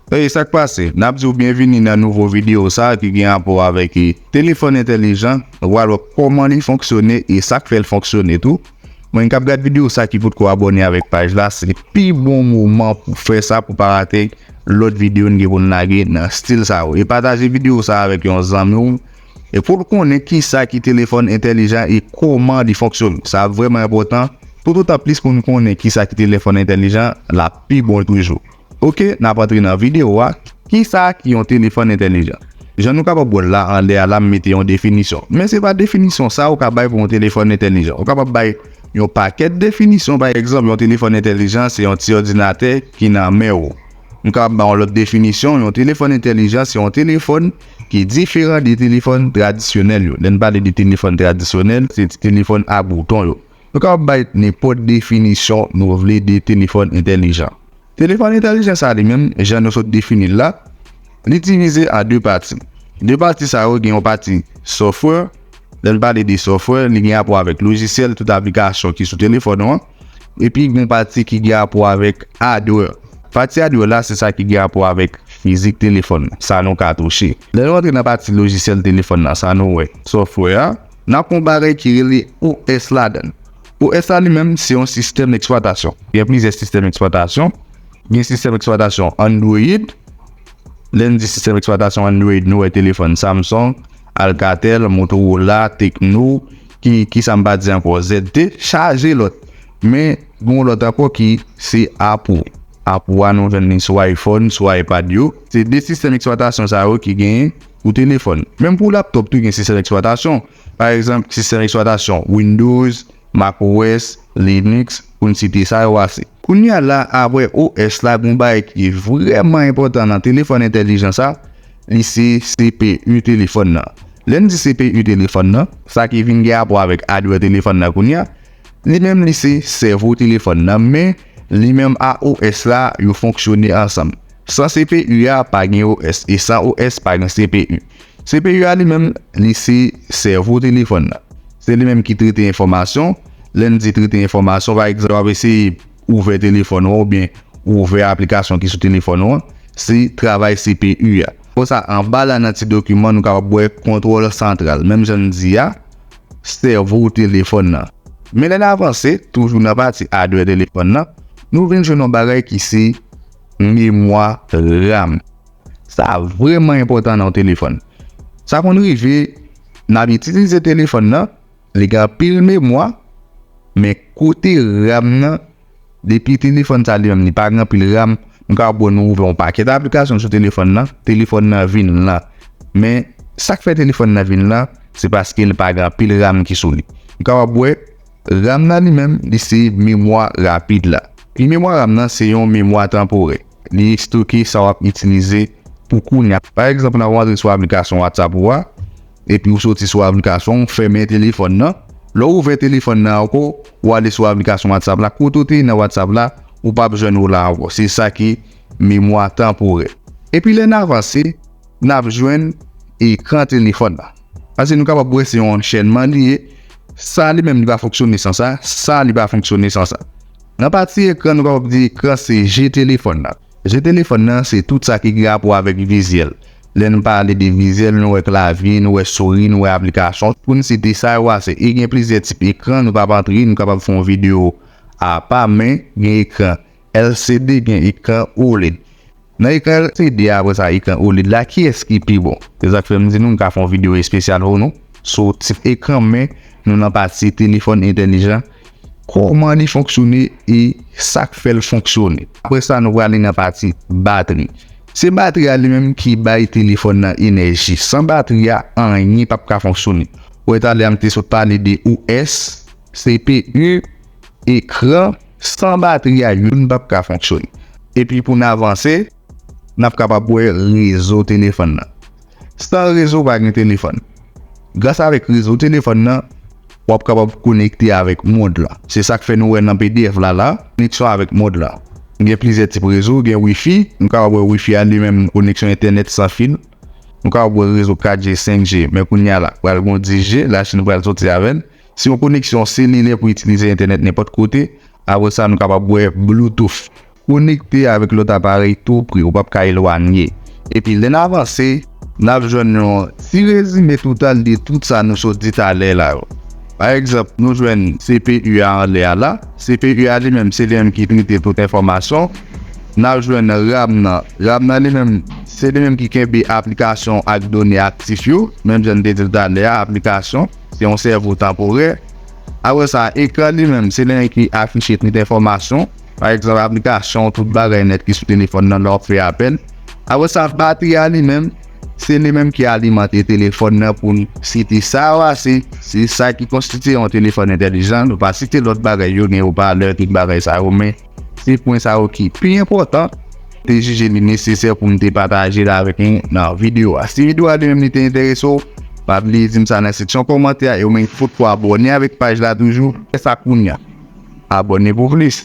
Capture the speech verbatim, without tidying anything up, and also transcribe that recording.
Hey, sa k pase? N ap di w byenvini nan nouvo videyo sa a ki gen rapò avèk, e, telefòn entèlijan. Ou pral wè kòman li fonksyone e sa k fè l fonksyone tou. Mwen k ap gad videyo sa ki potko abòne avèk paj la, se pi bon moman pou fè sa, pou pa rate lòt videyo n gen pou n lage nan estil sa yo. E pataje videyo sa avèk yon zanmi w, e pou l konnen kisa ki telefòn entèlijan e kòman li fonksyone. Sa vrèman enpòtan, toutotan plis pou n konnen kisa ki telefòn entèlijan, l ap pi bon toujou. Oke, n ap antre nan videyo a. Kisa ki yon telefòn entèlijan? Jan nou kapab wè l la, anlè a la, m mete yon definisyon. Men se pa definisyon sa ou ka bay pou yon telefòn entèlijan. Ou kapab bay yon pakèt definisyon. Pa egzanp, yon telefòn entèlijan se yon ti òdinatè ki nan men w. M kapab bay yon lòt definisyon. Yon telefòn entèlijan se yon telefòn ki diferan de telefòn tradisyonèl yo. Lè n pale de telefòn tradisyonèl, se ti telefòn a bouton yo. Nou kapab bay nenpòt definisyon nou vle de telefòn entèlijan. Telefòn entèlijan sa li menm, jan nou sot defini l la, li divize an de pati. De pati sa yo gen yon pati software. Lè n pale de software, li gen rapò avèk lojisyèl, tout aplikasyon ki sou telefòn ou an. Epi gen yon pati ki gen rapò avèk hardware. Pati hardware la, se sa ki gen rapò avèk fizik telefòn nan, sa nou ka touche. Lè nou antre nan pati lojisyèl telefòn nan, sa nou wè software a, n ap gen yon bagay ki rele O S ladan l. O S la li menm, se yon sistèm eksplwatasyon. Gen plizyè sistèm eksplwatasyon. Gen sistèm eksplwatasyon Android. Lè n di sistèm eksplwatasyon Android, nou wè telefòn Samsung, Alcatel, Motorola, Tecno, ki, ki sa m pa di ankò, Z T, chaje lòt. Men, gen yon lòt ankò ki se Apple. Apple a nou jwenn li sou iPhone, sou iPad yo. Se de sistèm eksplwatasyon sa yo ki genyen pou telefòn. Menm pou laptop tou gen sistèm eksplwatasyon. Pa egzanp, sistèm eksplwatasyon Windows, macOS, Linux, pou n site sa yo ase. Kounye a la, apre O S la, gen yon bagay ki vrèman enpòtan nan telefòn entèlijan sa, li se C P U telefòn nan. Lè n di C P U telefòn nan, sa ki vin gen rapò avèk hardware telefòn nan kounye a, li menm li se sèvo telefòn nan, men li menm a O S la, yo fonksyone ansanm. San C P U a, pa gen O S, e san O S, pa gen C P U. C P U a li menm, li se sèvo telefòn nan. Se li menm ki trete enfòmasyon. Lè n di trete enfòmasyon, pa egzanp, w ap eseye ouvè telefòn ou an oubyen ouvè aplikasyon ki sou telefòn ou an, se travay C P U a. Konsa, anba la nan ti dokiman, nou kapab wè kontwòl santral. Menm jan n di a, sèvo telefòn nan. Men lè n avanse, toujou nan pati hardware telefòn nan, nou vin jwenn yon bagay ki se memwa RAM. Sa vrèman enpòtan nan yon telefòn. Sa konn rive, n ap itilize telefòn nan, li gen anpil memwa, men kote RAM nan, depi telefòn sa li menm li pa gen anpil RAM, nou kapab wè nou ouvè yon pakèt aplikasyon sou telefòn nan, telefòn nan vin lan. Men, sa k fè telefòn nan vin lan, se paske li pa gen anpil RAM ki sou li. Nou kapab wè, RAM nan li menm, li se memwa rapid la. Epi memwa RAM nan se yon memwa tanporè. Li estoke sa w ap itilize pou kounye a. Pa egzanp, nan w antre sou aplikasyon WhatsApp ou a, epi w soti sou aplikasyon, w fèmen telefòn nan. Lè w ouvè telefòn nan ankò, w ale sou aplikasyon WhatsApp la, kote w te ye nan WhatsApp la, ou p ap jwenn ou la ankò. Se sa ki memwa tanporè. Epi lè n avanse, n ap jwenn ekran telefòn la. Paske nou kapab wè se yon anchènman li ye. Sa li menm li pa fonksyone san sa, sa li pa fonksyone san sa. Nan pati ekran, nou kapab di ekran se je telefòn nan. Je telefòn nan se tout sa ki gen rapò avèk vizyèl. Lè n pale de vizyèl, nou wè klavye, nou wè souri, nou wè aplikasyon. Pou n site sa yo ase. E gen plizyè tip ekran, nou p ap antre, nou kapab fè yon videyo apa, men gen ekran L C D, gen ekran OLED. Nan ekran L C D a, apre sa, ekran OLED la, kiyès ki pi bon? Se sa k fè m di nou, m ka fè yon videyo espesyal pou nou sou tip ekran, men nou nan pati telefòn entèlijan, kòman li fonksyone e sa k fè l fonksyone. Apre sa, nou prale nan pati batri. Se batri a li menm ki bay telefòn nan enèji. San batri a, anyen p ap ka fonksyone. Ou wè talè a m te sot pale de O S, C P U, ekran, san batri a, youn p ap ka fonksyone. Epi pou n avanse, n ap kapab wè rezo telefòn nan. San rezo, pa gen telefòn. Gras avèk rezo telefòn nan, w ap kapab konekte avèk mond lan. Se sa k fè nou wè nan P D F la, la, koneksyon avèk mond lan. Gen plizyè tip rezo, gen wifi, nou kapab wè wifi a li menm koneksyon entènèt san fil. Nou kapab wè rezo kat G, senk G, men kounye a la, pral gen dis G, Lachin pral soti avè l. Se yon koneksyon selilè pou itilize entènèt nenpòt kote. Apre sa, nou kapab wè Bluetooth. konekte avèk lòt aparèy tou pre, ou p ap ka elwanye. Epi lè n avanse, n ap jwenn yon ti rezime total de tout sa nou sot di talè la yo. Pa egzanp, nou jwenn C P U a anlè a la. C P U a li menm, se li menm ki trete tout enfòmasyon. N ap jwenn RAM nan. RAM nan li menm, se li menm ki kenbe aplikasyon ak done aktif yo. Menm jan n te di l talè a, aplikasyon, se yon sèvo tanporè. Apre sa, ekran li menm, se li menm ki afiche tout enfòmasyon. Pa egzanp, aplikasyon, tout bagay nèt ki sou telefòn nan lè w ap fè apèl. Apre sa, batri a li menm, se li menm ki alimante telefòn nan pou n site sa yo ase. Se sa ki konstitye yon telefòn entèlijan. Nou pa site lòt bagay yo, gen opalè, tout bagay sa yo, men se pwen sa yo ki pi enpòtan. Te jije li nesesè pou m te pataje l avèk nou nan videyo a. Si videyo a li menm li te enterese w, pa bliye di m sa nan seksyon kòmantè a, e ou menm fout pou abòne avèk paj la toujou. Fè sa kounya. Abòne pou plis.